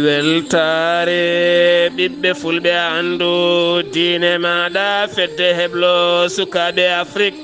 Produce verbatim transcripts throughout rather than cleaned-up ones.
Weltaare ɓiɓɓe fulɓe, anndu diine maaɗa, fedde heblo sukaaɓe Afrik.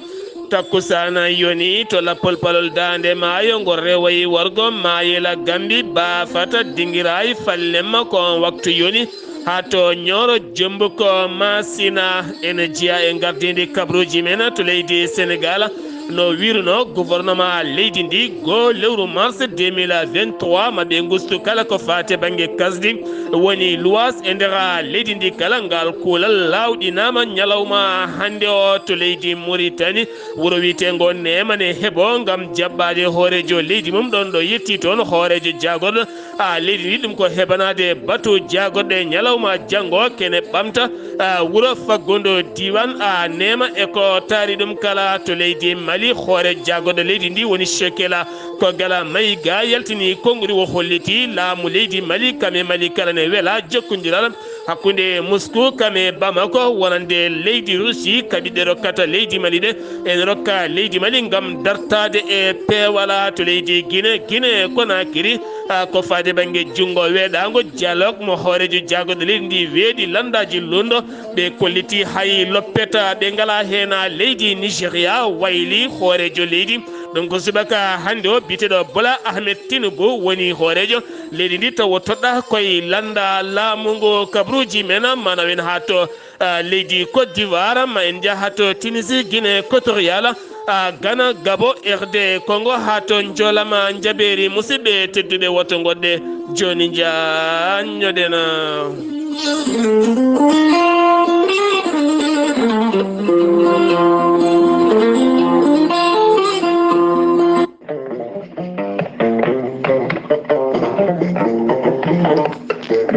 Takkusaana yoni to lappol palol daande maayo, ngol rewoyi wargo Maayela Gambi, Baafata, Dingiraay, Fallemma, ko on waktu yoni. Haa to Ñooro Jombuko, Maasina, ene jeyaa e ngardiindi kabaruuji men to leydi Senegaal. No wiirunoo gouvernement leydi ndi, goo lewru mars deux mille vingt-trois, ma ɓe ngustu kala ko faati e bannge kasdi, woni luwaas e nder leydi ndi kala. Ngal kuulal laawɗinaama ñalawma hannde o to leydi Muritani, wuro wiyeteengo Neema ne heɓoo ngam jaɓɓaade hooreejo leydi mum. Ɗoon ɗo yettii toon hooreejo jaagorɗo a leydi ndi, ɗum ko heɓanaade batu jaagorɗe ñalawma janngo kene ɓamta a wuro faggundo diiwaan a Neema. E ko taari ɗum kala to leydi Mali, hoore jaagorɗo leydi ndi woni Shekela ko Gala Mayiga yaltini konngudi, o holliti laamu leydi Mali kam e Mali kala ne wela jokkondiral hakkunde Moscou kam e Bamako, wonande leydi Russie kaɓiɗe rokkata leydi Mali ɗe ene rokka leydi Mali ngam dartaade e peewal to leydi Guinée. Guinée Conakry, a, ko faade bannge junngo weeɗaango, dialogue mo hooreejo jaagorɗo leydi ndi weeɗi lanndaaji lundo, ɓe kolliti hay loppeta ɓe ngala heen. Leydi Nigeria wayli hooreejo leydi, ɗum ko subaka hannde o, biyeteeɗo Bola Ahmed Tinubu woni hooreejo leydi ndi, taw o toɗɗa koye lannda laamu ngu kabaruuji men, mana wen haa to, ah, leydi Côte d'Ivoire, ma en njaha to Tunisie, Guinée équatoriale, ah, Ghana, Gabon, R D Congo, haa to Njoolama Njabeeri. Musidɓe tedduɓe, woto ngoɗɗe jooni njaanñoɗen.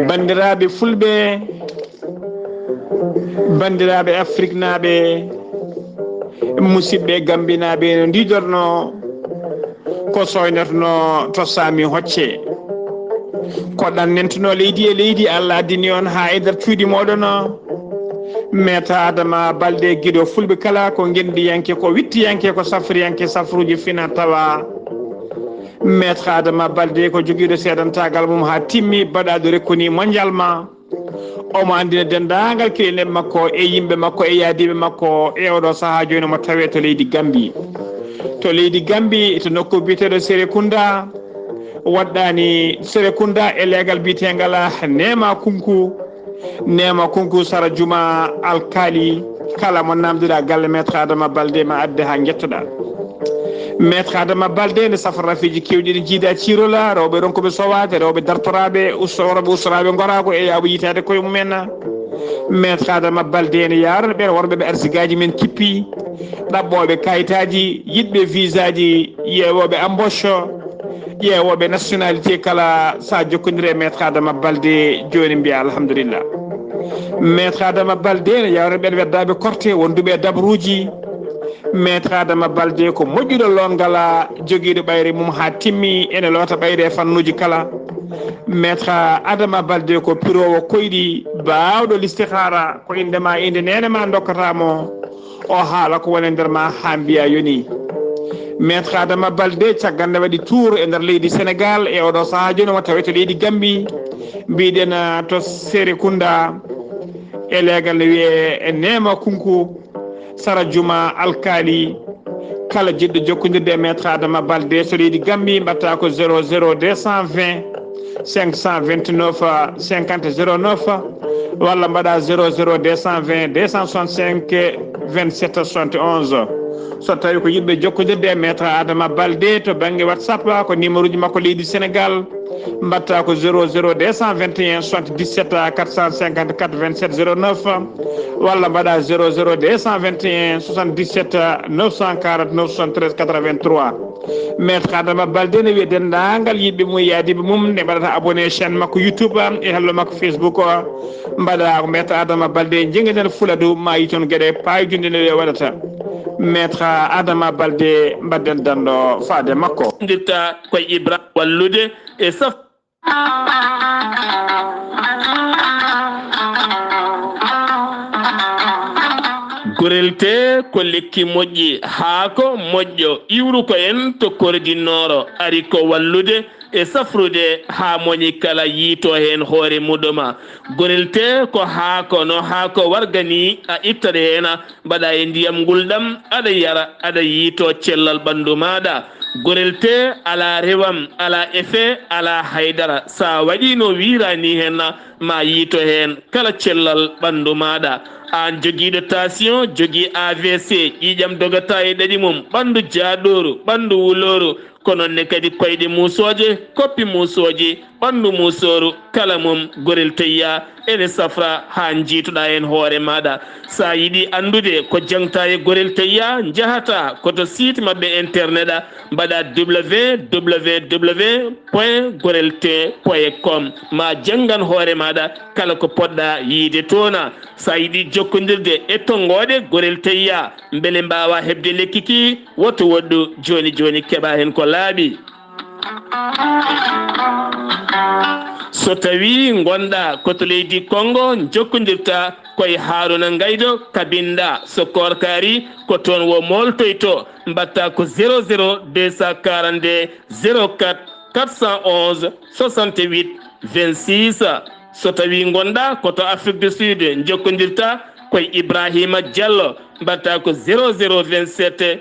Banndiraaɓe fulɓe, banndiraaɓe afriknaaɓe, musidɓe gambinaaɓe, no ndiidornoo, ko soynotonoo to saami hocce. Ko ɗannentunoo leydi e leydi, Allah addini on haa e nder cuuɗi mooɗon. Maître Adama Balde, giɗo fulɓe kala, ko ngenndiyanke, ko wittiyanke, ko safriyanke, safruuji fina tawa. Maître Adama Balde ko jogiiɗo seedantaagal mum haa timmi, baɗaaɗo rekkoni mondial ma. Omo anndina denndaangal keɗiiɗo makko e yimɓe makko e yaadiiɓe makko e oɗo sahaa jooni, mo tawee to leydi Gambi. To leydi Gambi, to nokku biyeteeɗo Serekunda, waɗɗaani Serekunda e leegal biyeteengal Neema Kunku. Neema Kunku, sara juma alkaali, kala mo naamnduɗaa galle Maître Adama Balde, ma adde haa njettoɗaa. Maître Adama Balde ne safra rafiji kewɗi ɗi jiida cirola, rewɓe ronkuɓe sowaade, rewɓe dartoraaɓe, usto-, worɓe ustoraaɓe ngoraago e yaaɓo yitaade koye mumen. Maître Adama Balde ne yaarana ɓeen worɓe ɓe arsigaaji men kippi, ɗaɓɓooɓe kayitaaji, yiɗɓe visaaji, yeewooɓe embauche, ƴeewooɓe nationalité kala, sa jokkondire e Maître Adama Balde, jooni mbiya alhamdulillah. Maître Adama Balde ne yaarana ɓeen weddaaɓe korte wonduɓe e dabruuji. Maître Adama Balde ko moƴƴuɗo loongal, jogiiɗo ɓayre mum haa timmi, ene loota ɓayre e fannuuji kala. Maître Adama Balde ko piroowo koyɗi, baawɗo listihaara, ko innde ma, innde neene ma ndokkata mo, o haala ko woni e nder ma haa mbiya yoni. Maître Adama Balde, caggal nde waɗi tour e nder leydi Sénégal, e oɗo sahaa jooni omo tawe to leydi Gambi, mbiɗen, ah, to Serekunda, e leegal ne wiyee Neema Kunku, sara juma alkaali. Kala jiɗɗo jokkondirde e Maître Adama Balde to leydi Gambi, mbaɗta ko zéro zéro deux cent vingt, cinq cent vingt-neuf, cinquante zéro neuf, walla mbaɗa zéro zéro deux cent vingt, deux cent soixante-cinq, vingt-sept soixante et onze. So tawi ko yiɗɓe jokkondirde e Maître Adama Balde to bannge WhatsApp, ko numéro uji makko leydi Sénégal, mbaɗta ko zéro zéro deux cent vingt et un soixante-dix-sept quatre cent cinquante-quatre vingt-sept zéro neuf, walla mbaɗa zéro zéro deux cent vingt et un soixante-dix-sept neuf cent quarante-neuf soixante-treize quatre-vingt-trois. Maître Adama Balde ne wiya denndaangal yiɗɓe mum e yaadiiɓe mum ne mbaɗata abonné chaîne makko YouTube e hello makko Facebook o. Mbaɗa ko Maître Adama Balde, njinngiɗen Fuladu, ma yi toon geɗe paayodinɗe ɗe waɗata. Maître Adama Balde, mbaɗden danndo faade makko. Ndirta ko Ibra wallude e saf. Gorel tee ko lekki moƴƴi, haako moƴƴo, iwru ko en to Kordi Nooro ari ko wallude e safrude haa moñi kala yiito heen hoore muɗum. Gorel tee ko haako, no haako warga nii, a ittata heen, mbaɗa e ndiyam ngulɗam, aɗa yara, aɗa yiito cellal ɓanndu maaɗa. Gorel tee alaa rewam, alaa effet, alaa haydara. So a waɗii no wiiraa nii heen, ma yiito heen kala cellal ɓanndu maaɗa. Aan jogiiɗo tension, jogii A V C, ƴiiƴam dogata e ɗaɗi mum, ɓanndu jaaɗooru, ɓanndu wulooru, ko noon ne kadi koyɗe muusooje, koppi muusooji, ɓanndu muusooru, kala mum, Gorel Teyya ene safra haa njiitoɗaa heen hoore maaɗa. So a yiɗi anndude ko jaŋta e Gorel Teyya, njahata ko to site maɓɓe internet, mbaɗa W W W point gorel tee point com, ma janngan hoore maaɗa kala ko poɗɗa yiide toon. So a yiɗi jokkondirde e tonngooɗe Gorel Teyya, mbele mbaawa heɓde lekki ki, woto woɗɗu jooni jooni, keɓa heen ko laaɓi. So tawii ngonɗaa ko to leydi Konngo, njokkondirta ko e Haaruna Ngaydo Kabinda. So koorka arii, ko toon wo mooltoytoo, mbaɗta ko zéro zéro deux cent quarante-deux zéro quatre quatre cent onze soixante-huit vingt-six. So tawii ngonɗaa ko to Afrique du Sud, njokkondirta ko e Ibrahima Diallo, mbaɗta ko zéro zéro vingt-sept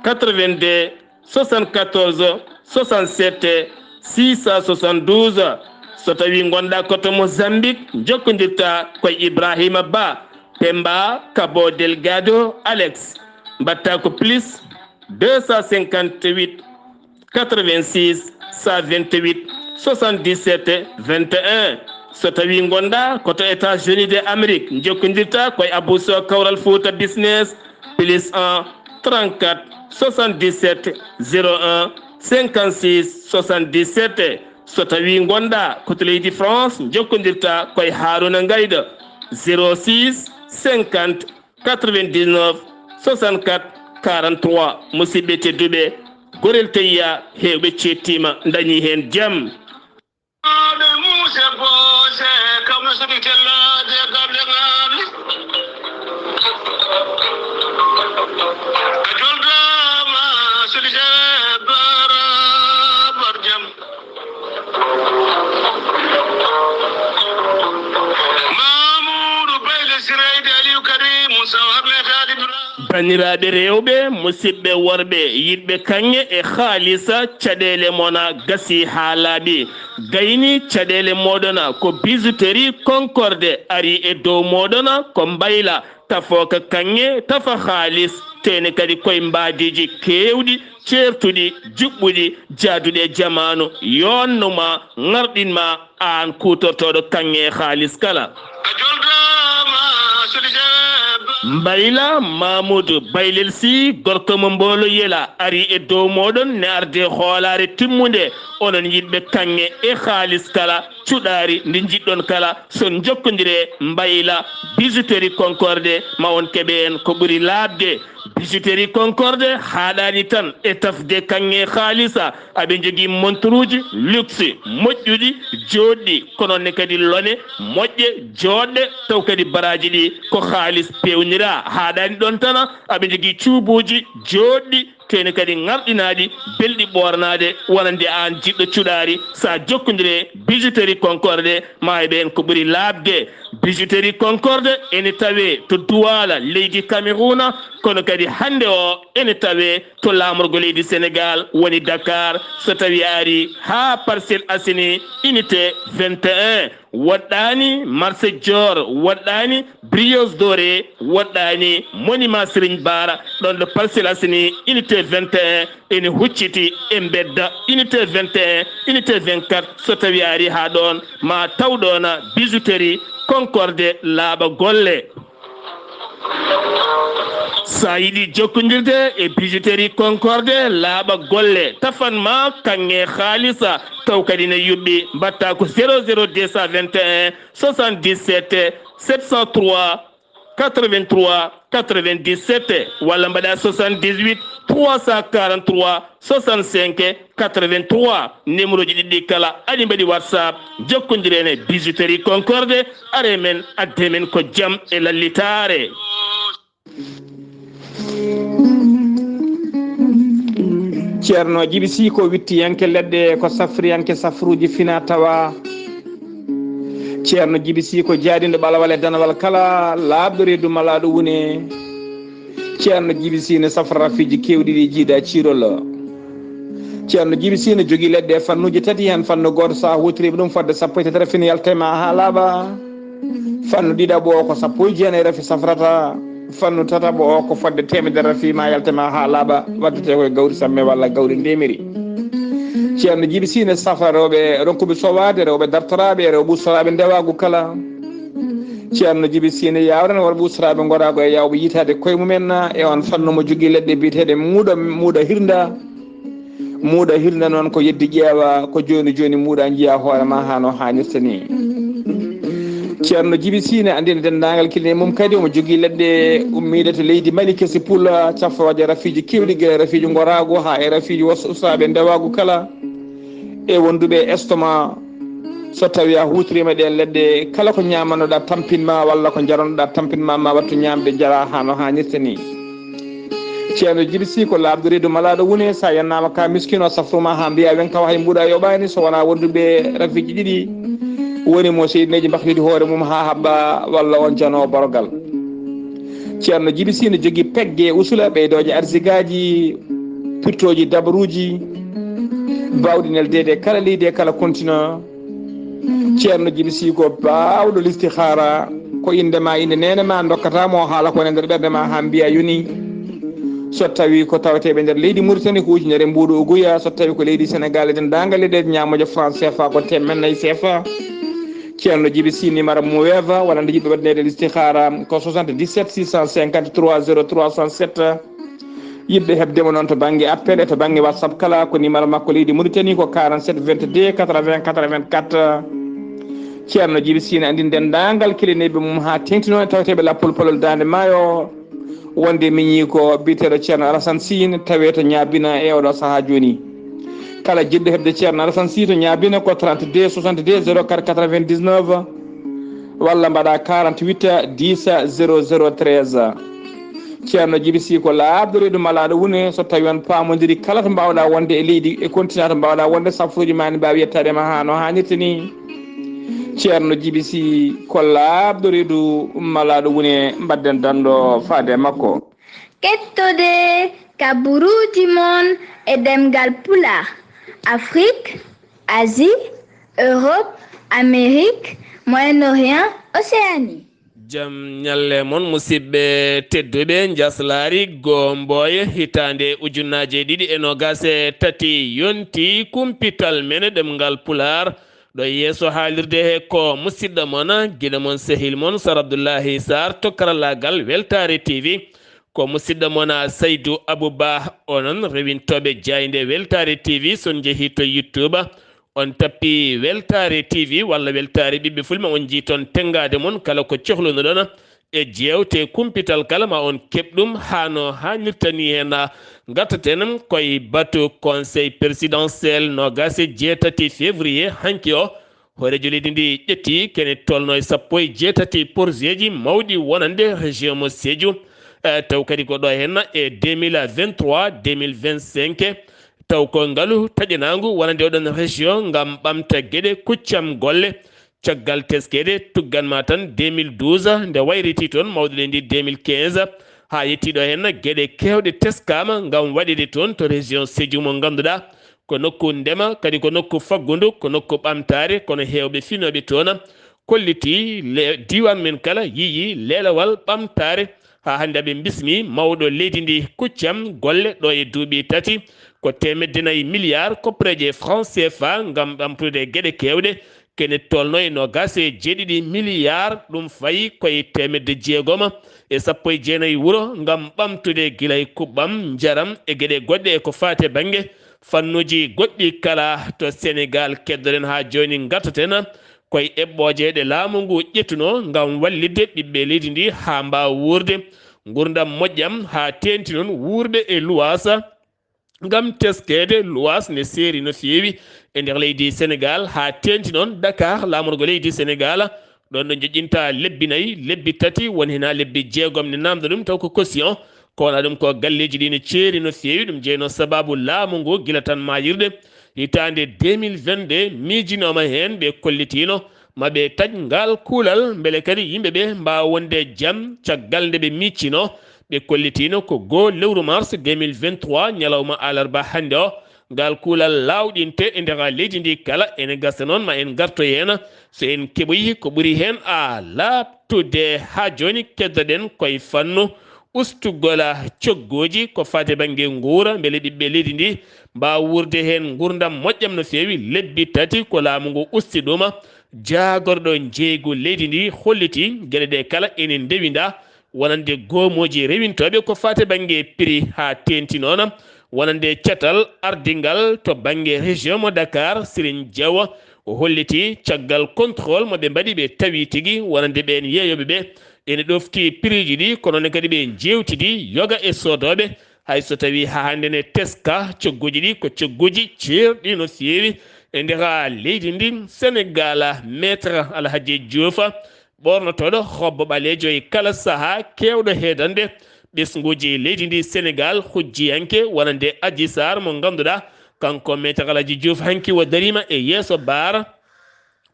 quatre-vingt-deux soixante-quatorze soixante-sept six cent soixante-douze. So tawii ngonɗaa ko to Mozambique, njokkondirta ko e Ibrahima Ba, Pemba, Cabo Delgado, Alex, mbaɗta ko plus deux cent cinquante-huit quatre-vingt-six cent vingt-huit soixante-dix-sept vingt et un. So tawii ngonɗaa ko to États-Unis de Amérique, njokkondirta ko e Abou Sow Kawral Fouta Business, plus un trente-quatre soixante-dix-sept zéro un cinquante-six soixante-dix-sept. So tawii ngonɗaa ko to leydi France, njokkondirta ko e Haaruna Ngaydo, zéro six cinquante quatre-vingt-dix-neuf soixante-quatre quarante-trois. Musidɓe tedduɓe, Gorel Teyya, heewɓe ceettiima, ndañii heen jam. Mamoudou Bayle Sirayde Aliou Karim Sow Ahmed Ali Ibrahima. Banndiraaɓe rewɓe, musidɓe worɓe, yiɗɓe kaŋŋe e haalisa, caɗeele mon a gasii haa laaɓi. Gayni caɗeele mooɗon a ko Bijouterie Concorde arii e dow mooɗon a, ko mbayla, tafooka kaŋŋe, tafa haalis, teene kadi koye mbaadiiji keewɗi, ceertuɗi, juɓɓuɗi, jaaduɗi e jamaanu, yoonnu ma, ŋarɗin ma, aan kuutortooɗo kaŋŋe e haalis kala. Mbayla Mamoudou Baylel Sy, gorko mo Mboolo Yela, arii e dow mooɗon ne arde hoolaare timmunde, onon yiɗɓe kaŋŋe e haalis kala, cuɗaari ndi njiɗɗon kala, so njokkondiree Mbayla Bijouterie Concorde, ma on keɓe en ko ɓuri laaɓde. Bijouterie Concorde haaɗaani tan e tafde kaŋŋe haalisa, aɓe njogii monturuuji luxe, moƴƴuɗi, jooɗɗi, ko noon ne kadi lone moƴƴe, jooɗɗe, taw kadi baraaji ɗi ko haalis peewniraa. Haaɗaani ɗoon tan, aɓe njogii cuubuuji jooɗɗi, teene kadi ŋarɗinaaɗi, belɗi ɓoornaade, wonande aan jiɗɗo cuɗaari. So a jokkondiree Bijouterie Concorde, ma heɓe heen ko ɓuri laaɓde. Bijouterie Concorde ene tawee to Douala, leydi Cameroun, kono kadi hannde o ene tawee to laamorgo leydi Senegaal, woni Dakar. So tawii a arii haa Parcelles Assainies, unité vingt et un, woɗɗaani Marché Dior, woɗɗaani Brioche Dorée, woɗɗaani Monument Serigne Bara, ɗoon ɗo Parcelles Assainies, unité vingt et un, ene hucciti e mbedda unité vingt et un, unité vingt-quatre. So tawii a arii haa ɗoon, ma taw ɗoon Bijouterie Concorde laaɓa golle. So a yiɗi jokkondirde e Bijouterie Concorde laaɓa golle, tafan ma kaŋŋe haalisa, taw kadi ne yuɓɓi, mbaɗta ko zéro zéro deux cent vingt et un soixante-dix-sept sept cent trois quatre-vingt-trois quatre-vingt-dix-sept, walla mbaɗa soixante-dix-huit trois cent quarante-trois soixante-cinq quatre-vingt-trois. Numéro ji ɗiɗi kala aɗi mbaɗi WhatsApp, jokkondiren e Bijouterie Concorde, are men adde men ko jam e lallitaare. Ceerno Jibi Sii ko wittiyanke leɗɗe, ko safriyanke safruuji fina tawa. Ceerno Jibi Sii ko jaadinɗo ɓalawal e danawal kala, laaɓɗo reedu malaaɗo wune. Ceerno Jibi Sii ne safra rafiiji keewɗi ɗi jiidaa ciirol. Ceerno Jibi Sii ne jogii leɗɗe e fannuuji tati, heen fannu gooto so a huutoriima ɗum fodde sappo e tati rafi ne yalta e ma haa laaɓa. Fannu ɗiɗaɓo o ko sappo e jeenayi rafi safrata. Fannu tataɓo o ko fodde teemedere rafi ma yalta e ma haa laaɓa, waddetee ko e gawri samme walla gawri ndemiri. Ceerno Jibi Sii ne safra rewɓe ronkuɓe sowaade, rewɓe dartoraaɓe, rewɓe ustoraaɓe ndewaagu kala. Ceerno Jibi Sii ne yaawrana worɓe ustoraaɓe ngoraagu e yaawɓe yitaade koye mumen e on fannu mo jogii leɗɗe biyeteeɗe muuɗa, muuɗa hirnda. Muuɗa hirnda noon ko yeddi ƴeewa, ko jooni jooni muuɗa njiya hoore ma haa no haanirta ni. Ceerno Jibi Sii ne anndina denndaangal kine mum kadi omo jogii leɗɗe ummiiɗe to leydi Mali kesi pula, cafrooje rafiiji keewɗi, gila rafiiji ngoraagu haa e rafiiji was-, usaaɓe ndewaagu kala, e wonduɓe e estomac. So tawii a huutoriima ɗeen leɗɗe, kala ko ñaamanoɗaa tampin ma walla ko njarannoɗaa tampin ma, ma wattu ñaamde, jara haa no haanirta ni. Ceerno Jibi Sii ko laaɓɗo reedu malaaɗo wune, so a yennaama ka miskiino, safru ma haa mbiya wen kaw hay mbuuɗa yoɓaani, so wonaa wonduɓe rafiiji ɗiɗi, woni mo seydineeji mbahlidi hoore mum haa haɓɓa, walla on janoowo borogal. Ceerno Jibi Sii ne jogii pegge usula, ɓeydooje arsigaaji, pirtooji dabaruuji, baawɗi neldeede e kala leydi e kala continent. Ceerno Jibi Sii ko baawɗo listihaara, ko innde ma, innde neene ma, ndokkata mo haala ko woni e nder ɓernde ma haa mbiya yoni. So tawii ko taweteeɓe nder leydi Mauritanie ko ujunere mbuuɗu uguya, so tawii ko leydi Sénégal e denndaangal leyɗe ñaamooje franc C F A ko teemeɗɗe nayi C F A. Ceerno Jibi Sii numéro mo weefa walla nde yiɗɓe waɗaneede listihaara ko soixante-dix-sept six cent cinquante-trois zéro trois cent sept. Yiɗɓe heɓde mo noon to bannge appel e to bannge WhatsApp kala ko numéro makko leydi Mauritanie ko quarante-sept vingt-deux quatre-vingts quatre-vingt-quatre. Ceerno Jibi Sii ne anndi denndaangal kilineeɓe mum haa teeŋti noon e taweteeɓe Lappol Palol Daande Maayo. Wonde miñi ko biyeteeɗo Ceerno Alassane Sii ne tawee to Ñaabina e oɗo sahaa jooni. Kala jiɗɗo heɓde Ceerno Alassane Sii to Ñaabina ko trente-deux soixante-deux zéro quatre quatre-vingt-dix-neuf walla mbaɗa quarante-huit dix zéro zéro treize. Ceerno Jibi Sii ko laaɓɗo reedu malaaɗo wune, so tawii on paamondiri kala to mbaawɗa wonde e leydi e continent to mbaawɗa wonde, safruuji ma ne mbaawi yettaade ma haa no haanirta ni. Ceerno Jibi Sii ko laaɓɗo reedu malaaɗo wune, mbaɗden danndo faade e makko. Kettode kaburuuji mon e ɗemngal Pulaar, Afrik, Asie, Europe, Amérique, Moyen-Orient, Océanie. Jam ñalle mon, musidɓe tedduɓe, njaslaari gomboye hitaande ujunnaje ɗiɗi e nogas e tati yonti kumpital men ɗemngal Pulaar. Ɗo yeeso haalirde he ko musidɗo mon, giɗo mon, sehil mon, Sar Abdullahi Sarr to karallaagal Weltaare T V. Ko musidɗo mon, Saydu Abu Ba, onon rewintooɓe jaaynde Weltaare T V, so on njehii to YouTube, on tappi Weltaare T V walla Weltaare Ɓiɓɓe Fulɓe, on njii toon tenngaade mon kala ko cohlunoɗon e jeewte kumpital kala, ma on keɓ ɗum haa no haanirta ni. Heen ngartaten koye batu Conseil présidentiel noogaas e jeetati février hanki o. Hooreejo leydi ndi ƴetti kene tolno e sappo e jeetati projet ji mawɗi wonande région mo Sédhiou. Eh, taw kadi ko ɗo heen e deux mille vingt-trois, deux mille vingt-cinq, taw ko ngalu taƴanaangu wonande oɗon région ngam ɓamta geɗe kuccam golle. Caggal teskeede, tuggan ma tan deux mille douze, nde wayriti toon mawɗo leydi deux mille quinze, haa yettii ɗo heen, geɗe keewɗe teskaama ngam waɗeede toon to région Sédhiou mo ngannduɗaa ko nokku ndema, kadi ko nokku faggundu, ko nokku ɓamtaare, kono heewɓe finooɓe toon kolliti le-, diiwaan men kala yiyi leelawal ɓamtaare. Haa hannde aɓe mbismi mawɗo leydi ndi kuccam golle ɗo e duuɓi tati, ko teemedde nayi milliards koppareeje franc C F A ngam ɓamtude geɗe keewɗe, kene tolno e noogaas e jeeɗiɗi milliards, ɗum fayi koye teemedde jeegom e sappo e jeenayi wuro ngam ɓamtude gila e kuɓɓam, njaram e geɗe goɗɗe e ko faati e bannge fannuuji goɗɗi kala to Senegaal. Keddoɗen haa jooni, ngartaten koye eɓɓooje ɗe laamu ngu ƴettunoo ngam wallitde ɓiɓɓe leydi ndi haa mbaawa wuurde nguurndam moƴƴam, haa teeŋti noon wuurde e luwaasa. Ngam teskeede, luwaas ne seeri no feewi e nder leydi Senegaal, haa teeŋti noon Dakar, laamorgo leydi Senegaal, ɗoon ɗo joƴƴinta lebbi nayi, lebbi tati, won heen haa lebbi jeegom ne naamnda ɗum, taw ko caution, Ko wona ɗum ko galleeji ɗi no ceeri no feewi. Ɗum jeynoo sabaabu laamu ngu gila tan maayirɗe hitaande deux mille vingt-deux miijinooma heen, ɓe kollitiino ma ɓe taƴ ngal kuulal mbele kadi yimɓe ɓe mbaawa wonde jam. Caggal nde ɓe miijtinoo, ɓe kollitiino ko goo lewru mars deux mille vingt-trois, ñalawma alarba hannde o, ngal kuulal laawɗinte e nder leydi ndi kala. Ene gasa noon ma en ngarto heen, so en keɓoyi ko ɓuri heen a laaɓtude. Haa jooni keddoɗen koye fannu ustugol coggooji ko faati bannge nguura, mbele ɓiɓɓe leydi ndi mbaawa wuurde heen nguurndam moƴƴam no feewi. Lebbi tati ko laamu ngu usti ɗum, jaagorɗo njeeygu leydi ndi holliti geɗe ɗe kala ene ndewinda, wonande goomooji rewintooɓe ko faati bannge prix, haa teeŋti noon wonande catal ardingal to bannge région mo Dakar, Serigne Diaw, o holliti caggal contrôle mo ɓe mbaɗi, ɓe tawi tigi wonande ɓeen yeeyooɓe ɓe ene ɗofti prix ji ɗi, kono noon kadi ɓe njeewtidi yoga e soodooɓe, hay so tawii haa hannde ne teska cogguuji ɗi ko cogguuji ceerɗi no feewi e nder leydi ndi Senegal. Maître Alhaji Diouf, ɓoornotooɗo hobbo ɓaleejo e kala sahaa, keewɗo heedande ɓesnguuji leydi ndi Senegal, hujjiyanke wonande Adji Sarr mo ngannduɗaa kanko Maître Alhaji Diouf hanki o dariima e yeeso baar.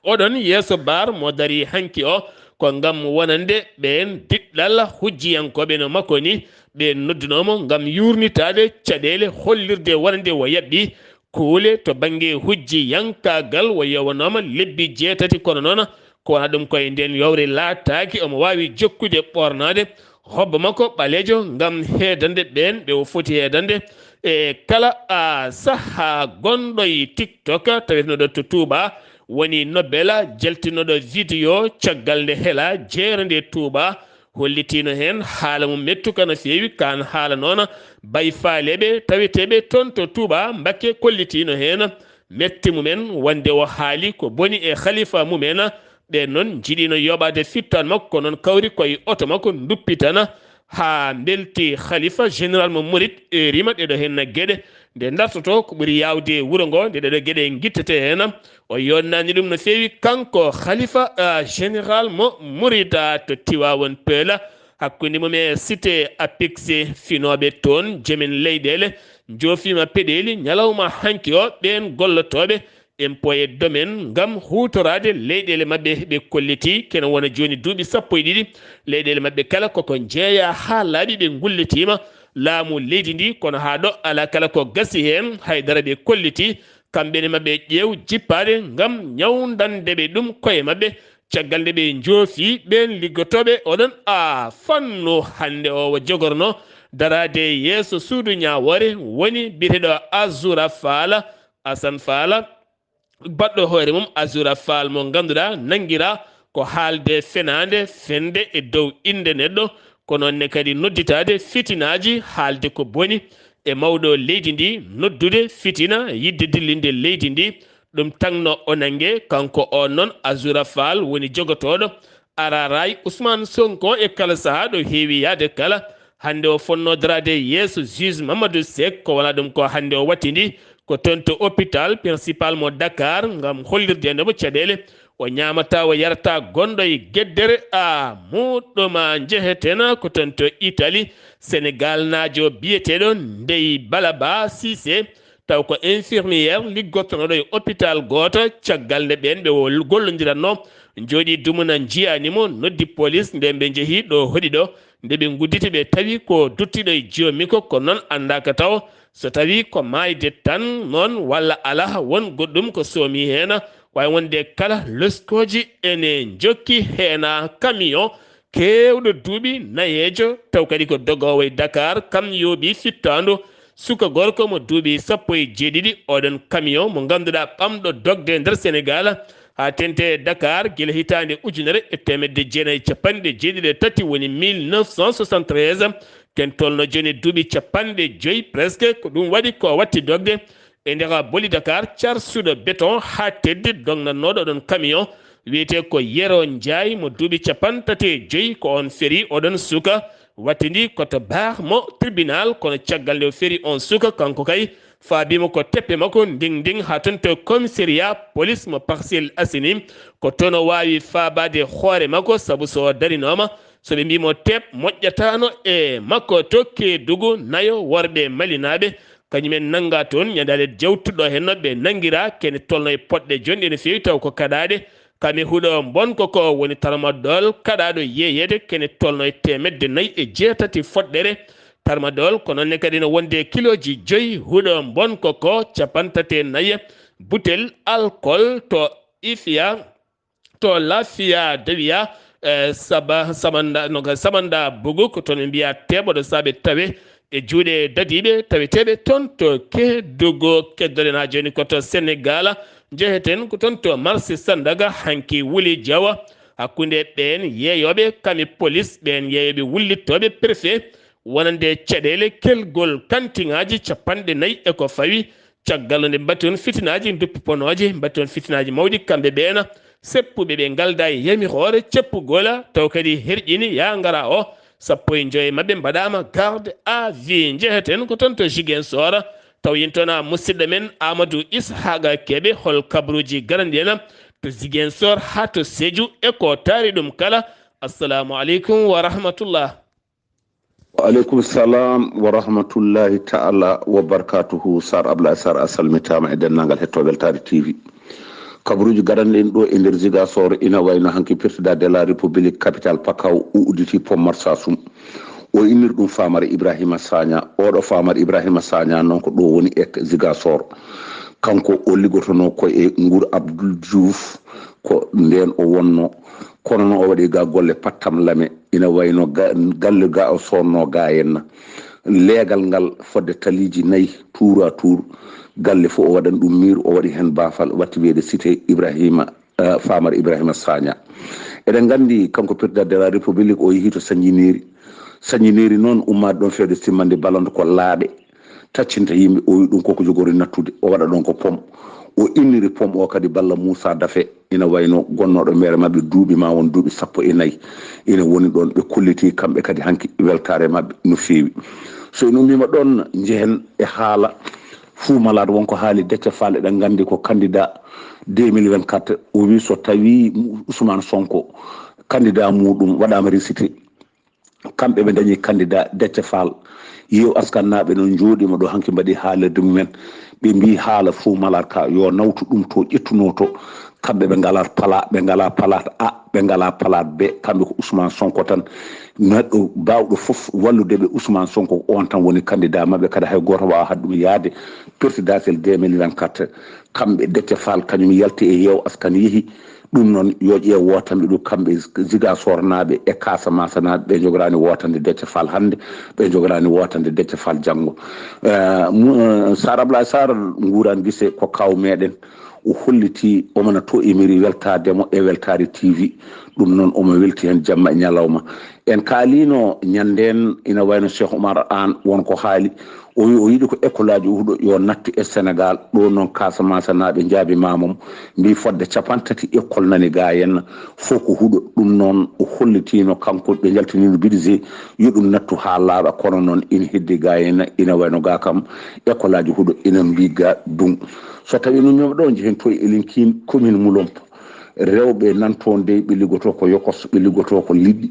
Oɗon yeeso baar mo darii hanki o ko ngam wonande ɓeen diɗɗal hujjiyankooɓe no makko ni, ɓe noddunoo mo ngam yuurnitaade caɗeele hollirde wonande o yaɓɓi kuule to bannge hujjiyankaagal. O yowanaama lebbi jeetati, kono noon ko wona ɗum koye ndeen yowre laataaki omo waawi jokkude ɓoornaade hobbo makko ɓaleejo ngam heedande ɓeen ɓe o foti heedande e kala a sahaa gonɗo e TikTok taweteeɗo to Touba, woni Nobela jaltinooɗo video caggal nde hela jeere nde Touba hollitiino heen haala mum mettuka no feewi. Kaan haala noon bay faaleeɓe taweteeɓe toon to Touba Mbakke kollitiino heen mette mumen wonde o haali ko boni e khalifa mumen. Ɓeen noon njiɗiino yoɓaade fittaan makko, ko noon kawri koye oto makko nduppitana haa mbelti khalifa général mo Murit, e rima ɗeɗo heen geɗe. Nde dartotoo ko ɓuri yaawde e wuro ngo, nde ɗeɗo geɗe ngittete heen. O yonnani ɗum no feewi kanko khalifa, ah, général mo Murit, ah, to Tiwaawan Peela, hakkunde mum e cité Apix, finooɓe toon, joomen leyɗeele, njoofiima peɗeeli ñalawma hanki o, ɓeen gollotooɓe impôt et domaine ngam huutoraade leyɗeele maɓɓe. Ɓe kolliti kene wona jooni duuɓi sappo e ɗiɗi, leyɗeele maɓɓe kala koko njeeya haa laaɓi, ɓe ngullitiima laamu leydi ndi, kono haa ɗo alaa kala ko gasi heen, hay dara. Ɓe kolliti kamɓe ne maɓɓe ƴeew jippaade ngam ñawndande ɓe ɗum koye maɓɓe, caggal nde ɓe njoofi ɓeen liggotooɓe oɗon a fannu. Hannde o, o jogorno daraade yeeso suudu ñaawoore woni biyeteeɗo Azura Faala, Asan Faala, baɗɗo hoore mum Azura Faal mo ngannduɗaa nanngiraa ko haalde fenaande, fende e dow innde neɗɗo, ko noon ne kadi nodditaade fitinaaji, haalde ko boni e mawɗo leydi ndi, noddude fitina, yiɗde dillinde leydi ndi. Ɗum tagno o nannge, kanko o noon Azura Faal woni jogotooɗo Araaraay Ousmane Sonko e kala sahaa ɗo heewi yahde kala. Hannde o fonnoo daraade yeeso juge Mamadou Seck, ko wona ɗum ko hannde o wattidi ko toon to hôpital principal mo Dakar ngam hollirde nde mo caɗeele o ñaamata, o yarata gonɗo e geddere a muɗɗuma. Njehetena ko toon to Italie, Senegal naajo biyeteeɗo Ndeye Balaba Cissé, taw ko infirmière liggottonooɗo e hôpital gooto. Caggal nde ɓeen ɓe o gollodirannoo njooɗi dumuna njiyaani mo, noddi police. Nde ɓe njehi ɗo hoɗi ɗo, nde ɓe ngudditi ɓe tawi ko duttiɗo e joomi ko, ko noon anndaaka taw so tawi ko maayde tan noon walla alaa, won goɗɗum ko soomi heen. Waawi wonde kala loskooji ene njokki heen. Camion keewɗo duuɓi nayeejo, taw kadi ko dogoowo e Dakar, kam yooɓi fittaandu suka gorko mo duuɓi sappo e jeeɗiɗi. Oɗon camion mo ngannduɗaa ɓamɗo dogde e nder Senegal haa teeŋti e Dakar gila hitaande ujunere e teemedde jeenayi e capanɗe jeeɗiɗi e tati, woni mille neuf cent soixante-treize, ken tolno jooni duuɓi capanɗe joyi presque, ko ɗum waɗi ko watti dogde e nder boli Dakar, carsuɗo béton haa teddi, dognannooɗo ɗon camion wiyetee ko Yero Njaay mo duuɓi capanɗe tati e joyi, ko oon ferii oɗon suka, wattidi ko to baax mo tribunal, kono caggal nde o ferii oon suka, kanko kay faabiima ko teppe makko nding nding haa toon to commissariat police mo Parcelles Assainies, ko toon o waawi faabaade hoore makko, sabu so o darinooma So ɓe mbii mo teep, moƴƴataano e makko to Keedugu, nayo worɓe malinaaɓe, kañumen nanngaa toon ñande alet jawtuɗo heen, no ɓe nanngiraa, kene tolno e poɗɗe jonɗe no feewi, taw ko kaɗaaɗe. Kami huɗo mbonko ko woni tramadol kaɗaaɗo yeeyeede, kene tolno e teemedde nayi e jeetati foɗɗere tramadol, ko noon ne kadi no wonde kilooji joyi huɗo mbonko ko, capantate nayi butel alcool to Ifia, to Lafia Dewia, eh, Saba, Samanda, no ga Samanda Bugu, ko toon ɓe mbiya teeɓoɗo saabe tawe e juuɗe dadiiɓe taweteeɓe toon to Keedugu. Keddoɗen haa jooni ko to Senegaal, njeheten ko toon to marché Sandaga, hanki wuli jawa hakkunde ɓeen yeeyooɓe, kami polis, ɓeen yeeyooɓe wullittooɓe préfet, wonande caɗeele kelgol kantiŋaaji capanɗe nayi e ko fawi. Caggal nde mbaɗti on fitinaaji, duppi ponooje, mbaɗti on fitinaaji mawɗi, kamɓe ɓeena seppuɓe ɓe ngaldaa e yamiroore ceppugol, taw kadi herƴini yaa ngaraa o, sappo e joyo maɓɓe mbaɗaama garde à vue. Njeheten ko toon to Ziguinchor, taw yen toon a musidɗo men Amadou Ishaqa Kebe, hol kabaruuji garanɗi en to Ziguinchor haa to Sédhiou e ko taari ɗum kala. Assalamu aleykum wa rahmatullah. Wa aleykum salam wa rahmatullahi taala wa barakatuhu. Sar Ablaye Sar, a salmitaama e denndaangal hettoo Weltaare T V. Kabaruuji garanɗi en ɗo e nder Ziguinchor, ina wayno hanki président de la République, capitale Pakao, o udditi pont Marsassoum. O inniri ɗum Famara Ibrahima Sagna. Oɗo Famara Ibrahima Sagna noon ko ɗo woni e Ziguinchor. Kanko o liggotonoo ko e nguur Abdoul Diouf, ko ndeen o wonno. Kono noon o waɗi ga golle pattam lame. Ina wayno ga-, galle ga o sonnoo ga henna. Leegal ngal fodde taliiji nayi, tour à tour. Galle fof o waɗan ɗum miir, o waɗi heen baafal, watti wiyeede cité Ibrahima, eh, Famara Ibrahima Sagna. Eɗen nganndi kanko président de la République o yehi to Sañjiniiri. Sañjiniiri noon ummaade ɗoon fewde simmande balande ko laaɓe. Taccinta yimɓe, o wi ɗum koko jogori nattude, o waɗa ɗoon ko pom. O inniri pom o kadi Balla Moussa Dafe, ina wayno gonnooɗo meere maɓɓe duuɓi ma won duuɓi sappo e nayi. Ina woni ɗoon, ɓe kolliti kamɓe kadi hanki weltaare maɓɓe no feewi. So en ummiima ɗoon, njehen e haala Fou Malade, won ko haali Déthié Fall, eɗen nganndi ko candidat deux mille vingt-quatre, o wi so tawi Ousmane Sonko candidat muɗum waɗaama rejeté, kamɓe ɓe dañi candidat Déthié Fall. Yeew Askan naaɓe noon njooɗiima ɗo hanki mbaɗi haalirde mumen. Ɓe mbii haala Fou Malade ka yo nawtu ɗum to ƴettunoo to. Kamɓe ɓe ngalaa pala, ɓe ngalaa palaat A, ɓe ngalaa palaat B. Kamɓe ko Ousmane Sonko tan. Neɗɗo baawɗo fof wallude ɓe Ousmane Sonko ko on tan woni candidat maɓɓe, kadi hay gooto waawa haɗ ɗum yahde présidentiel deux mille vingt-quatre. Kamɓe Déthié Fall kañum yalti e Yeew Askan yehi. Ɗum noon yo ƴeew wootanɓe ɗum kamɓe Ziguinchor naaɓe e Casamance naaɓe, ɓe njogoraani wootande Déthié Fall hannde, ɓe njogoraani wootande Déthié Fall janngo. Eh, mu-, eh, Sar Ablaye Sar, nguuraan gise ko kaaw meɗen. O holliti omona to emiri weltaade mo e Weltaare T V. Ɗum noon omo welti heen jamma e ñalawma. En kaaliino ñanndeen ina wayno Cheikh Oumar Anne won ko haali. O wi o yiɗi ko école aji huɗo yo nattu e Sénégal. Ɗo noon Casamance naaɓe njaabimaama mo, mbii fodde capanɗe tati école nani ga henna, fof ko huɗo. Ɗum noon o hollitiino kanko ɓe njaltiniino budget yo ɗum nattu haa laaɓa, kono noon ina heddi ga henna, ina wayno ga kam école aji huɗo ina mbii ga duŋ. So tawi no ñoom ɗo njehen to e Linkin commune Mulomp, rewɓe nan toon dey ɓe liggotoo ko yokos, ɓe liggotoo ko liɗɗi.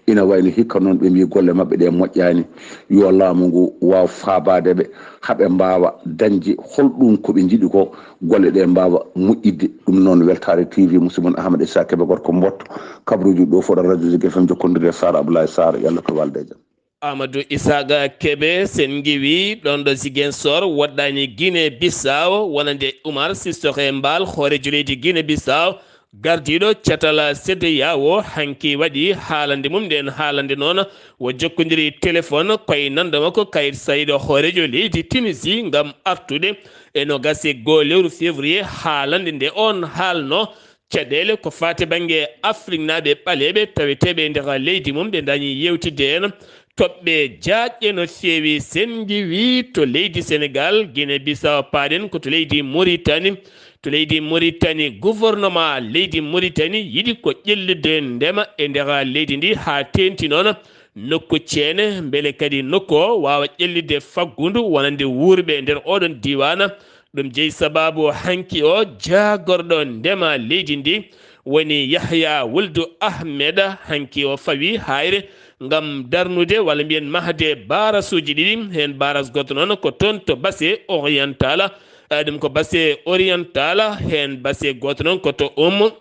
Ina wayno hikka noon ɓe mbii golle maɓɓe ɗe moƴƴaani. Yo laamu ngu waaw faabaade ɓe, haa ɓe mbaawa dañde holɗum ko ɓe njiɗi ko, golle ɗe mbaawa moƴƴidde. Ɗum noon Weltaare T V, musidɓe mon Ahmad Issa Kebe gorko Mbotto, kabaruuji ɗo fof ɗo Radio Zik F M jokkondirde Sar Abdoulaye Sarr, yo Allah ko walde e jam. Amadou Isaaga Kebe, sen ngiwi ɗon ɗo Ziguinchor, woɗɗani Guinée Bissau, wonande Oumar Sissoko Embaló, hooreejo leydi Guinée Bissau, gardiiɗo catal CEDEAO, hanki waɗi haalande mum. Nden haalande noon o jokkondiri téléphone koye nanda makko Kayit Saïed, hooreejo leydi Tunisie, ngam artude e nogas e goo lewru février, haalande nde on haalno caɗeele ko faati bannge Afriknaaɓe ɓaleeɓe taweteeɓe e nder leydi mum, ɓe ndañi yewtidde heen toɓɓe jaajɗe no feewi. Sen ngiwi to leydi Senegaal, Guinée Bissau paaɗen, ko to leydi Mauritanie. To leydi Mauritanie, gouvernement leydi Mauritanie yiɗi ko ƴellitde ndema e nder leydi ndi, haa teeŋti noon nokku ceene, mbele kadi nokku o waawa ƴellitde faggudu wonande wuurɓe nder oɗon diiwaan. Ɗum jeyi sabaabu hanki o jaagorɗo ndema leydi ndi woni Yahya Wuldu Ahmed, hanki o fawi hayre ngam darnude walla mbiyen mahde barasuuji ɗiɗi. Heen baras gooto noon ko toon to Basse Oriental, eh, ɗum ko Basse Oriental, heen Basse gooto noon ko to Umm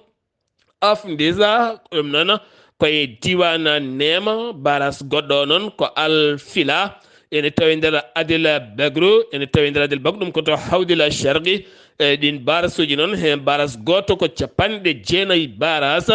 Afndisa, ɗum noon ko e diiwaan Neema. Baras goɗɗo noon ko Al Fila, ene tawi nder Adil Bagru, ene tawi nder Adil Bagru, ɗum ko to Hawdil Sharqi. E ɗin barasuuji noon, heen baras gooto ko capanɗe jeenayi baras,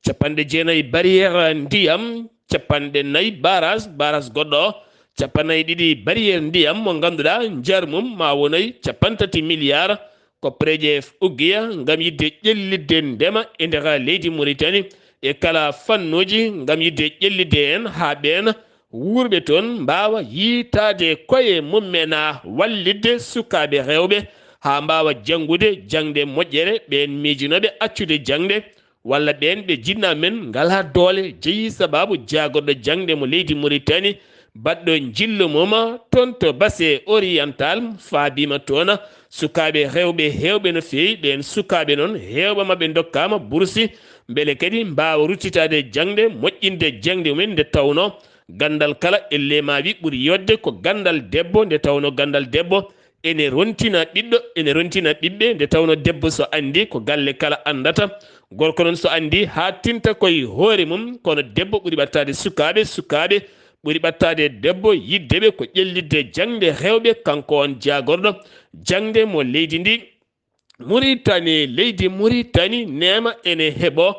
capanɗe jeenayi barrière ndiyam, capanɗe nayi baras, baras goɗɗo o, capanɗe nayi ɗiɗi barrière ndiyam mo ngannduɗaa njar mum ma wonoy capanɗe tati milliard. Ko projet Ugiya ngam yiɗde ƴellitde ndema e nder leydi Mauritanie e kala fannuuji, ngam yiɗde ƴellitde heen haa ɓeen wuurɓe toon mbaawa yiytaade koye mum en, a wallitde sukaaɓe rewɓe haa mbaawa janngude jaŋde moƴƴere, ɓeen miijunooɓe accude jaŋde, walla ɓeen ɓe jinnaaɓe men ngalaa doole, jeyi sabaabu jaagorɗo jaŋde mo leydi Mauritanie, baɗɗo njillu mum toon to Basse Oriental, faabiima toon sukaaɓe rewɓe heewɓe no feewi. Ɓeen sukaaɓe noon, heewɓe maɓɓe ndokkaama bursi, mbele kadi mbaawa ruttitaade jaŋde, moƴƴinde jaŋde mumen, nde tawnoo ganndal kala, ellee ma wi, ɓuri yooɗde ko ganndal debbo, nde tawnoo ganndal debbo ene rontina ɓiɗɗo, ene rontina ɓiɓɓe, nde tawnoo debbo so anndi ko galle kala anndata, gorko noon so anndi haa tinta koye hoore mum, kono debbo ɓuri ɓattaade sukaaɓe, sukaaɓe ɓuri ɓattaade debbo, yiɗde ɓe ko ƴellitde jaŋde rewɓe, kanko on jaagorɗo jaŋde mo leydi ndi. Muritani, leydi Muritani, Neema ene heɓoo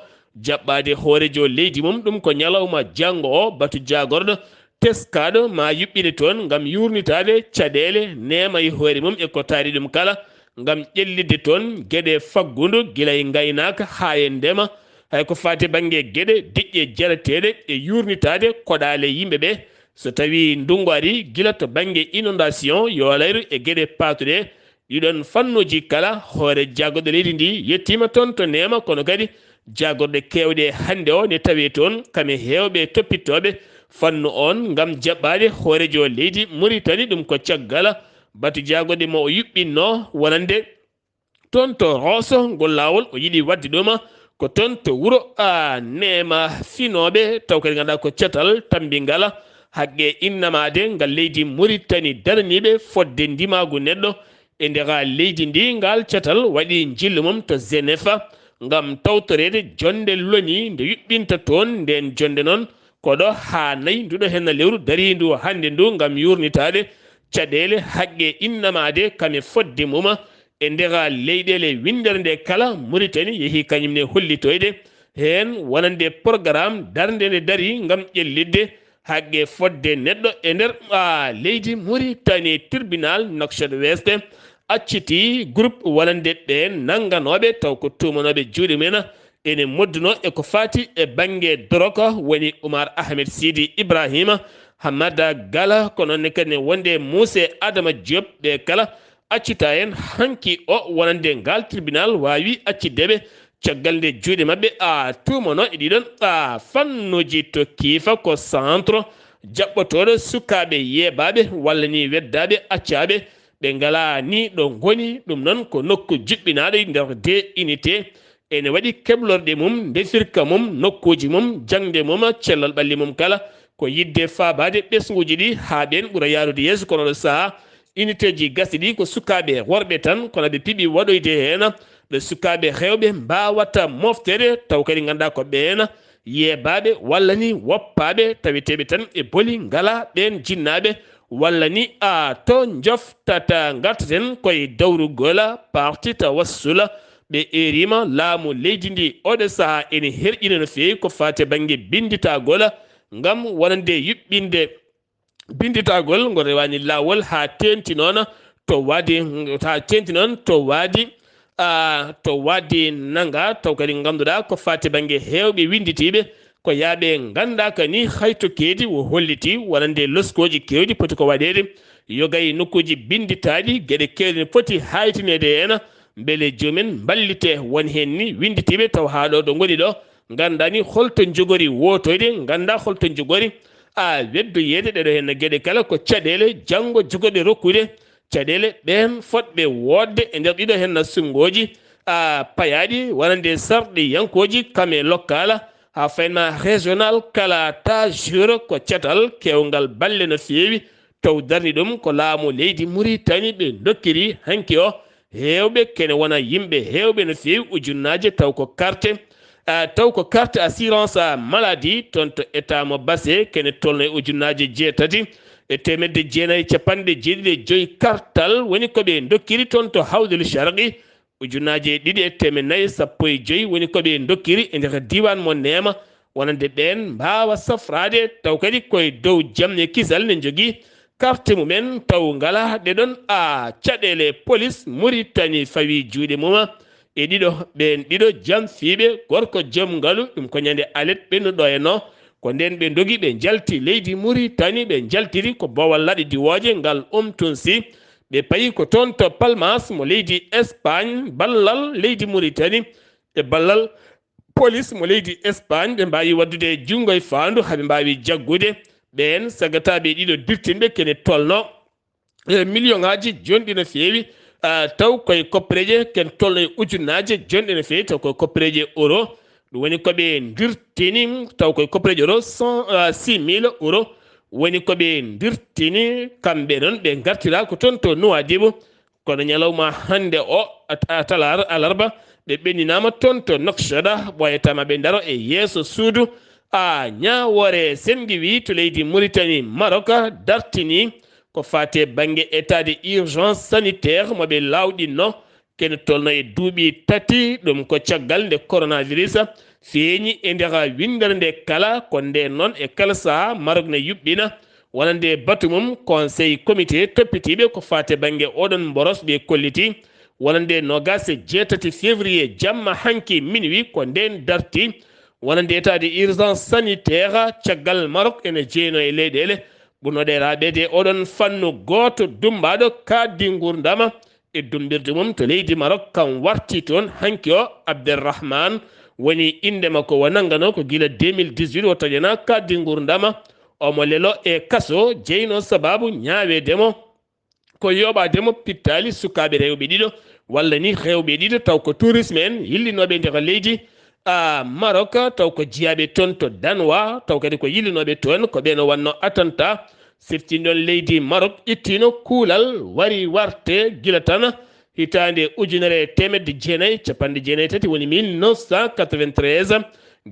jaɓɓaade hooreejo leydi mum, ɗum ko ñalawma janngo o, batu jaagorɗo teskaaɗo ma yuɓɓine toon ngam yuurnitaade caɗeele Neema e hoore mum e ko taari ɗum kala, ngam ƴellitde toon geɗe faggudu, gila e ngaynaaka haa e ndema, hay ko faati bannge geɗe diƴƴe jarateeɗe e yuurnitaade koɗaale yimɓe ɓe. So tawii ndunngu arii, gila to bannge inondation, yoolayru e geɗe paatuɗe, ɗiɗon fannuuji kala, hoore jaagorɗo leydi ndi yettiima toon to Neema, kono kadi jaagorɗe keewɗe hannde o ne tawee toon, kam e heewɓe toppittooɓe fannu on, ngam jaɓɓaade hooreejo leydi Muritani. Ɗum ko caggal batu jaagorɗe mo o yuɓɓinnoo wonande toon to Rooso. Ngol laawol o yiɗi waɗde ɗum ko toon to wuro, a, Neema finooɓe, taw kadi ngannduɗaa ko catal tammbingal haqqe innamaade ngal leydi Muritani daraniiɓe fodde ndimaagu neɗɗo e nder leydi ndi. Ngal catal waɗi njillu mum to Genève ngam tawtoreede jonnde loni nde yuɓɓinta toon. Nden jonnde noon koɗo haa nayi, nduɗo henna lewru dariindu hannde ndu ngam yuurnitaade caɗeele haqqe innamaade kam e fodde mum e nder leyɗeele winndere nde kala. Muritani yehi kañum ne hollitoyde heen wonande programme darnde nde darii ngam ƴellitde haqqe fodde neɗɗo e nder, a, leydi Muritani. Tribunal Nouakchott Ouest acciti groupe wonande ɓeen nannganooɓe taw ko tuumanooɓe juuɗe mumen ene moddunoo e ko faati e bannge dorog, woni Oumar Ahmed Sidi Ibrahima, Hamada Gala, ko noon ne kadi ne wonde Mousse Adama Diop, ɓe kala accita heen hanki o wonande ngal tribunal waawi accidde ɓe caggal nde juuɗe maɓɓe, a, tuumanoo e ɗiɗon, a, fannuuji to Kiifa, ko centre jaɓɓotooɗo sukaaɓe yeebaaɓe walla ni weddaaɓe accaaɓe ɓe ngalaa ni ɗo ngoni. Ɗum noon ko nokku juɓɓinaaɗo e nder de unité. Ene waɗi keblorɗe mum, ndefirka mum, nokkuuji mum, jaŋde mum, cellal ɓalli mum kala. Ko yiɗde faabaade ɓesnguuji ɗi haa ɓeen ɓura yaarude yeeso, kono ɗo sahaa unité ji gasɗi ɗi ko sukaaɓe worɓe tan, kono ɓe piɓi waɗoyde heen ɗo sukaaɓe rewɓe mbaawata mofteede, taw kadi ngannduɗaa ko ɓeen yeebaaɓe walla ni woppaaɓe taweteeɓe tan e boli, ngalaa ɓeen jinnaaɓe walla ni, a, to njoftata. Ngartaten koye dawrugol parti Tawassula. Ɓe eeriima laamu leydi ndi oɗo sahaa ene herƴina no feewi ko faati e bannge binnditagol ngam wonande yuɓɓinde binnditagol ngol rewaani laawol haa teeŋti noon to waadi, haa teeŋti noon to waadi, a, to waadi nanga, taw kadi ngannduɗaa ko faati bannge heewɓe winnditiiɓe ko yaaɓe nganndaaka ni. Hayto keedi o holliti wonande loskooji keewɗi poti ko waɗeede yoga e nokkuuji binnditaaɗi, geɗe keewɗe ne poti haytineede heen, mbele joomum en mballite won heen ni winnditiiɓe taw haa ɗo ɗo ngoni ɗo nganndaa ni holto njogori wootoyde, nganndaa holto njogori, a, weddoyeede. Ɗeɗo heen geɗe kala ko caɗeele janngo jogorɗe rokkude caɗeele ɓeen fotɓe woodde e nder ɗiɗo heen sunngooji, a payaaɗi wonande sarɗi yankooji kame lokkala haa faynma régional kala ta jure ko catal kewngal balle no feewi taw darni ɗum ko laamu leydi Muritani ɓe dokkiri hanki o heewɓe kene wona yimɓe heewɓe no feewi ujunnaaje taw ko carte taw ko carte assurance maladie toon to état mo base kene tolno e ujunnaaje jeetati e temedde jeenayi capanɗe jeeɗiɗi e joyi kartal woni ko ɓe dokkiri toon to hawdel sharqi ujunnaaje ɗiɗi e teemed nayi sappo e joyi woni ko ɓe dokkiri e nder diiwaan mo neema wonande ɓeen mbaawa safraade taw kadi koye dow jam e kisal ne njogii carte mumen taw ngalaa ɗe ɗoon a caɗeele polis Muritani fawii juuɗe mum e ɗiɗo ɓeen ɗiɗo jamfiiɓe gorko joom ngalu ɗum ko ñande alet ɓennuɗo e no ko ndeen ɓe ndogi ɓe njalti leydi Muritani ɓe njaltiri ko boowal laaɗe diwooje ngal umtun si ɓe payi ko toon to Palmas mo leydi Espagne ballal leydi Muritani e ballal polis mo leydi Espagne ɓe mbaawi waɗdude junngo e faandu haa ɓe mbaawi jaggude ɓeen sagataaɓe ɗiɗo dirtinɓe kene tolno e million ŋaaji jonɗi no feewi taw koye koppereeje ken tolno e ujunnaaje jonɗi no feewi taw koye koppereeje euro ɗum woni ko ɓe dirtini taw koye koppereeje euro cent six mille euro woni ko ɓe dirtini kamɓe noon ɓe ngartira ko toon to Nuwaadibu kono ñalawma hannde o talar alarba ɓe ɓenninaama toon to Noksoda ɓooyatama ɓe ndaro e yeeso suudu a ñaawoore sengi wi to leydi Muritani Maroka dartini ko faate bannge état de urgence sanitaire mo ɓe laawɗinno kene tolno e duuɓi tati ɗum ko caggal nde coronavirus feeñi e nder winndere nde kala ko nde noon e kala saha Maroc ne yuɓɓina wonande batu mum conseil comité toppitiiɓe ko faate bannge oɗon mboros ɓe kolliti wonande nogas e jeetati février jamma hanki minuit ko nden darti wonande état de urgence sanitaire caggal Maroc ene jeyno e leyɗeele ɓurnoɗe raɓede oɗon fannu gooto dumbaɗo kaddi ngurdama e dumbirde mum to leydi Maroc kam warti toon hanki o Abderrahman woni inde makko o nanngano ko gila deux mille dix-huit o taƴana kaddi ngurdama omo lelo e kaso jeyno sababu ñaawedemo ko yoɓademo pittali sukaɓe rewɓe ɗiɗo walla ni rewɓe ɗiɗo taw ko tourisme en yillinoɓe nder leydi a Maroc taw ko jiyaɓe toon to Danwa taw kadi ko yillinoɓe toon ko ɓen o wanno attentat siftinɗon leydi Maroc ittino kuulal wari warte gila tan hitande ujunere e temedde jeenayi capanɗe jeenayi tati woni mille neuf cent quatre-vingt-treize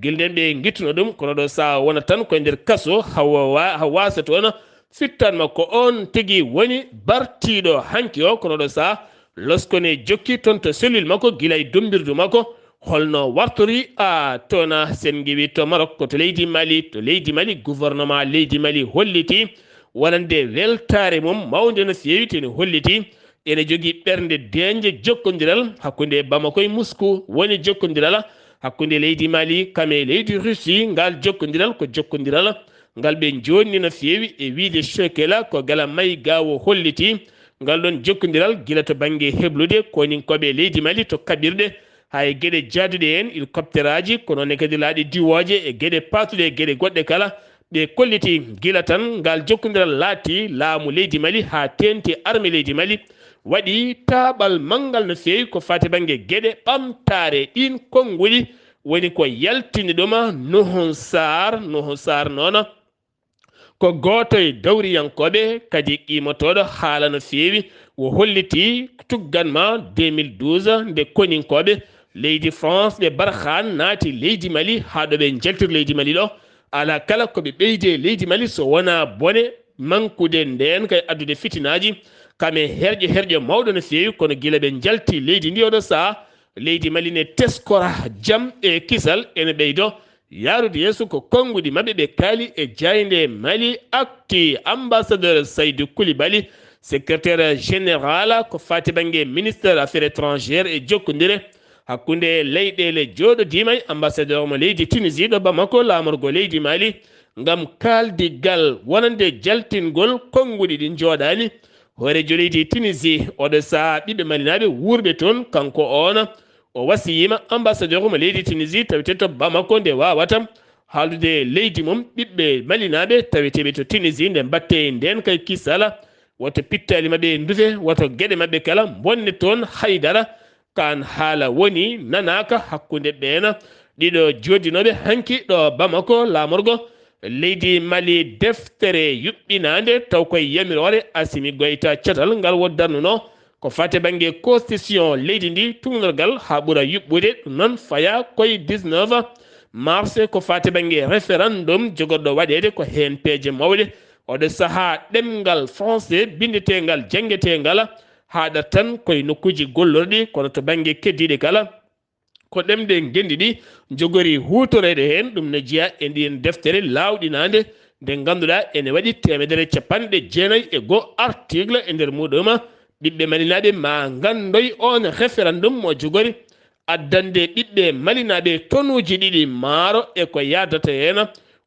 gila nden ɓe gittuno ɗum kono ɗo saha wona tan koye nder kaso hawa wasa toon fittanma ko on tigi woni bartiɗo hanki o kono ɗo saha loskone jokki toon to cellule makko gila e dumbirdu makko holno wartori a tona sen ngiwi to Maroc ko to leydi Mali to leydi Mali gouvernement leydi Mali holliti wonande weltare mum mawde no feewi tene holliti ene jogii ɓernde deeƴnde jokkodiral hakkunde Bamako e Moscou woni jokkodiral hakkunde leydi Mali kam e leydi Russie ngal jokkodiral ko jokkodiral ngal ɓe joɗni no feewi e wiyde Shekela ko gila Maïga o holliti ngal ɗon jokkodiral gila to bannge heblude koninkooɓe leydi Mali to kaɓirɗe haa e geɗe jaaduɗe heen hélicopteraaji ko noon ne kadi laaɗe diwooje e geɗe paatuɗe e geɗe goɗɗe kala ɓe kolliti gila tan ngal jokkodiral laati laamu leydi Mali haa teeŋti arme leydi Mali waɗi taaɓal manngal no feewi ko faati bannge geɗe ɓamtaare ɗiin konnguɗi woni ko yaltini ɗum Nuhun Saar Nuhun Saar noon ko gooto e dawriyankooɓe kadi qiimotooɗo haala no feewi o holliti tuggan ma deux mille douze nde koninkooɓe leydi France ɓe barhan naati leydi Mali haa ɗo ɓe njaltiri leydi Mali ɗo alaa kala ko ɓe ɓeydi e leydi Mali so wonaa bone mankude ndeen kay addude fitinaaji kam e herƴo herƴo mawɗo no feewi kono gila ɓe njalti leydi ndi oɗo saha leydi Mali ne teskora jam e kisal ene ɓeydo yaarude yeeso ko konnguɗi maɓɓe ɓe kaali e jaaynde Mali Actu ambassadeur Saydou Coulibaly secrétaire général ko faati bannge ministère affaires étrangères e jokkondire hakkunde leyɗeele jooɗodiima e ambassadeur mo leydi Tunisie ɗo Bamako laamorgo leydi Mali ngam kaaldigal wonande jaltingol konnguɗi ɗi njooɗaani hooreejo leydi Tunisie oɗo saha ɓiɓɓe malinaaɓe wuurɓe toon kanko oon o wasiyima ambassadeur mo leydi Tunisie tawete to Bamako nde wawata haaldude leydi mum ɓiɓɓe malinaɓe taweteɓe to Tunisie nde mbatte e nden kay kisala woto pittali maɓɓe ndufe woto gueɗe maɓɓe kala bonne toon haydara Kaan haala woni nanaaka hakkunde ɓeena ɗiɗo jooɗinooɓe hanki ɗo Bamako laamorgo leydi Mali. Deftere yuɓɓinaande taw koye yamiroore Asimi Goyta catal ngal wo darnunoo ko faati bannge constitution leydi ndi, tuugnorgal haa ɓura yuɓɓude. Ɗum noon faya koye dix-neuf mars, ko faati bannge référendum jogorɗo waɗeede ko heen peeje mawɗe. Oɗo sahaa ɗemngal français binndeteengal janngeteengal haaɗat tan koye nokkuuji gollorɗi, kono to bannge keddiiɗe kala ko ɗemɗe ngenndi ɗi njogori huutoreede heen. Ɗum ne jeyaa e ndiyen deftere laawɗinaande nde ngannduɗaa ene waɗi teemedere capanɗe jeenayi e goo article e nder muuɗum. Ɓiɓɓe malinaaɓe maa nganndoy oon référendum mo jogori addande ɓiɓɓe malinaaɓe tonuuji ɗiɗi maaro e ko yaadata heen,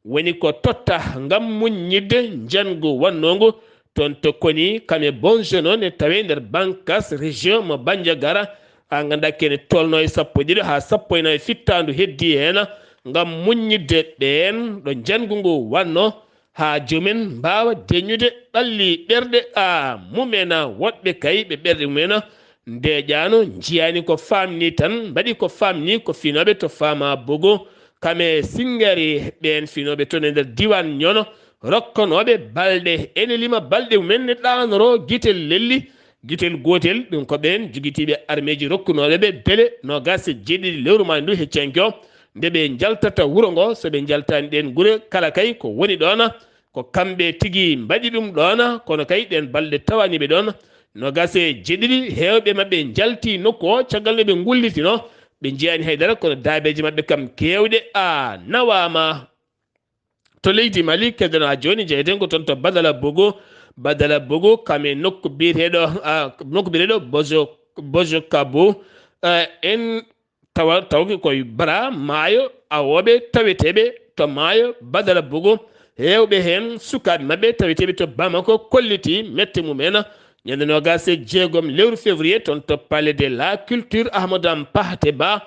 woni ko totta ngam muññidde njanngu wannoongu toon to Koni, kam e Bonjono ne tawee nder Bankas région mo Bandiagara. Haa nganndaa kene tolno e sappo e ɗiɗo haa sappo e nayi fittaandu heddii heen ngam muññidde ɓeen ɗo njanngu ngu wannoo haa joomen mbaawa deñude ɓalli ɓerɗe a mumen. Woɗɓe kay ɓe ɓerɗe mumen ndeeƴaano, njiyaani ko faamni tan, mbaɗi ko faamni ko finooɓe to Famabogo, kam e Singari, ɓeen finooɓe toon e nder diiwaan Ñono, rokkanooɓe balɗe. Ene lima balɗe mumen ne ɗaanoro gitel lelli, gitel gootel, ɗum ko ɓeen jogitiiɓe armeeji rokkunooɓe ɓe bele noogaas e jeeɗiɗi lewru maa ndu heccanke o, nde ɓe njaltata wuro ngo, so ɓe njaltaani ɗeen gure kala kay ko woni ɗoon, ko kamɓe tigi mbaɗi ɗum ɗoon, kono kay ɗeen balɗe tawaani ɓe ɗoon. Noogaas e jeeɗiɗi heewɓe maɓɓe njalti nokku o, caggal nde ɓe ngullitinoo, ɓe njiyaani hay dara, kono daabeeje maɓɓe kam keewɗe a nawaama. To leydi Mali, keddanaa jooni, njeyeten ko toon to Badala Bogo. Badala Bogo, kam e nokku biyeteeɗo, a, nokku biyeteeɗo Bojo, Bojo Kabo. A, en tawa, tawki koye bara maayo, awooɓe taweteeɓe to maayo Badala Bogo. Heewɓe heen sukaaɓe maɓɓe taweteeɓe to Bamako kollitii mette mum en. Ñande noogaas e jeegom lewru février, toon to Palais de la Culture, Ahmadou Hampâté Bâ,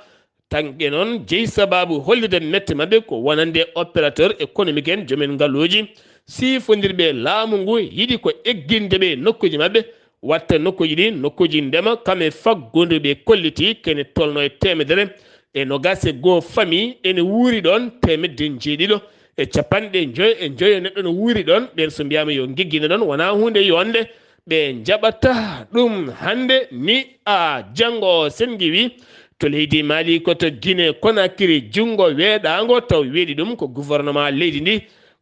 tagɓe noon jeyi sabaabu hollirde mette maɓɓe ko wonande opérateur économique en, joomen ngaluuji, siifondirɓe laamu ngu, yiɗi ko egginde ɓe nokkuuji maɓɓe, watta nokkuuji ɗi nokkuuji ndema, kam e faggudu. Ɓe kollitii kene tolno e teemedere e noogaas e goo famille ene wuuri ɗoon, teemedde njeeɗiɗo e capanɗe njoyo e njoyo neɗɗo no wuuri ɗoon. Ɓeen so mbiyaama yo ngiggine ɗoon, wonaa huunde yonde. Ɓe njaɓata ɗum hannde ni a janngo. Sen ngiwi to leydi Mali, ko to Guinée Conakry, junngo weeɗaango taw weeɗi ɗum ko gouvernement leydi ndi,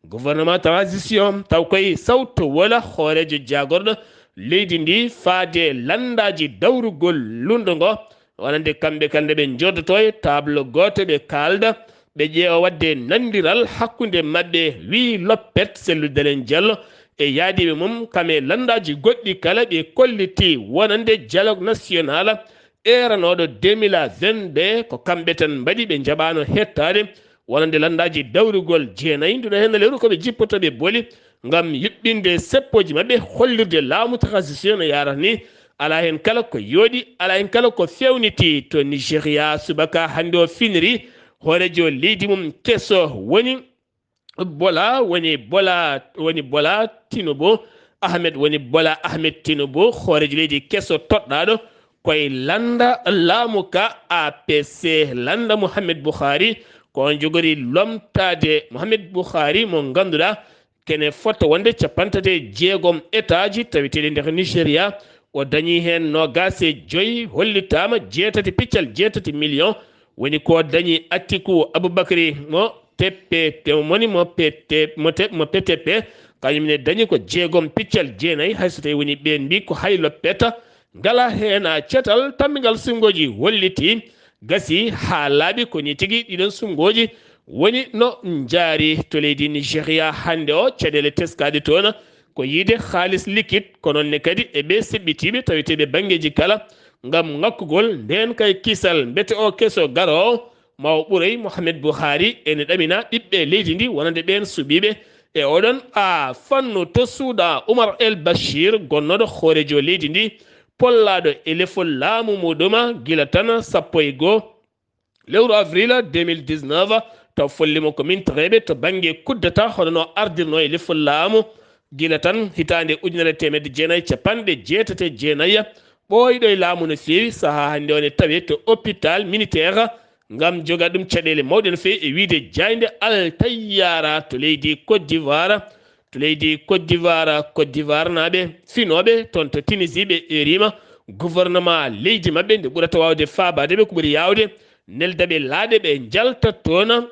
gouvernement transition, taw koye sawto wola hooreejo jaagorɗo leydi ndi faade lanndaaji dawrugol lundo ngo. Wonande kamɓe kala nde ɓe njoodoto e table gooto, ɓe kaalda, ɓe ƴeewa waɗde nanndiral hakkunde maɓɓe, wii loppet Cellou Dalein Diallo e yaadiiɓe mum, kam e lanndaaji goɗɗi kala. Ɓe kollitii wonande dialogue national eeranooɗo deux mille vingt-deux, ko kamɓe tan mbaɗi, ɓe njaɓaano hettaade wonande lanndaaji dawrugol jeenayi. Nduɗo heen lewru ko ɓe jippotoo ɓe boli ngam yuɓɓinde seppooji maɓɓe, hollirde laamu transition no yaarata ni. Alaa heen kala ko yooɗi, alaa heen kala ko feewnitii to Nigeria. Subaka hannde o finiri hooreejo leydi mum keso woni Bola, woni Bola, woni Bola Tinubu, Ahmed, woni Bola Ahmed Tinubu, hooreejo leydi keso toɗɗaaɗo koye lannda laamu ka A P C, lannda Mohamed Buhari, ko on jogori lomtaade Mohamed Buhari mo ngannduɗaa kene fota wonde capanɗe tati e jeegom etaaji taweteeɗi nder Nigeria. O dañi heen noogaas e joyi, hollitaama jeetati piccal jeetati million. Woni ko dañi Atiku Abubakari mo T P P, woni mo P T, mo T-, mo P T P, kañum ne dañi ko jeegom piccal jeenayi, hay so tawi woni ɓeen mbi ko hay loppeta. Ngala heen a cetal, tammingal sunnguuji holliti, gasi haa laaɓi, ko ni tigi ɗiɗon sunnguuji woni no njaari to leydi Nigeria hannde o. Caɗeele teskaaɗe toon ko yiide haalis likit, ko noon ne kadi e ɓe seɓɓitiiɓe taweteeɓe banngeeji kala ngam ŋakkugol ndeen kay kisal, mbete o keso garoowo ma o ɓuroy Mohamed Buhari ene ɗamina ɓiɓɓe leydi ndi wonande ɓeen suɓiiɓe e oɗon a fannu. To Suuda, Umar El Bashir, gonnooɗo hooreejo leydi ndi, pollaaɗo e lefol laamu muɗuma gila tan sappo e goo lewru avril deux mille dix-neuf, taw follimo ko mintireeɓe to bannge kuddata, hono no ardirno e lefol laamu gila tan hitaande ujunere teemedde jeenayi capanɗe jeetati e jeenayi. ɓooyɗo e laamu no feewi. Sahaa hannde o ne tawee to hôpital militaire ngam joga ɗum caɗeele mawɗe no feewi, e wiyde jaaynde Al Tayyara to leydi Côte d'Ivoire. To leydi Côte d'Ivoire, Côte d'Ivoire naaɓe finooɓe toon to Tunisie ɓe eeriima gouvernement leydi maɓɓe nde ɓurata waawde faabaade ɓe ko ɓuri yaawde, nelda ɓe laaɗe ɓe njalta toon.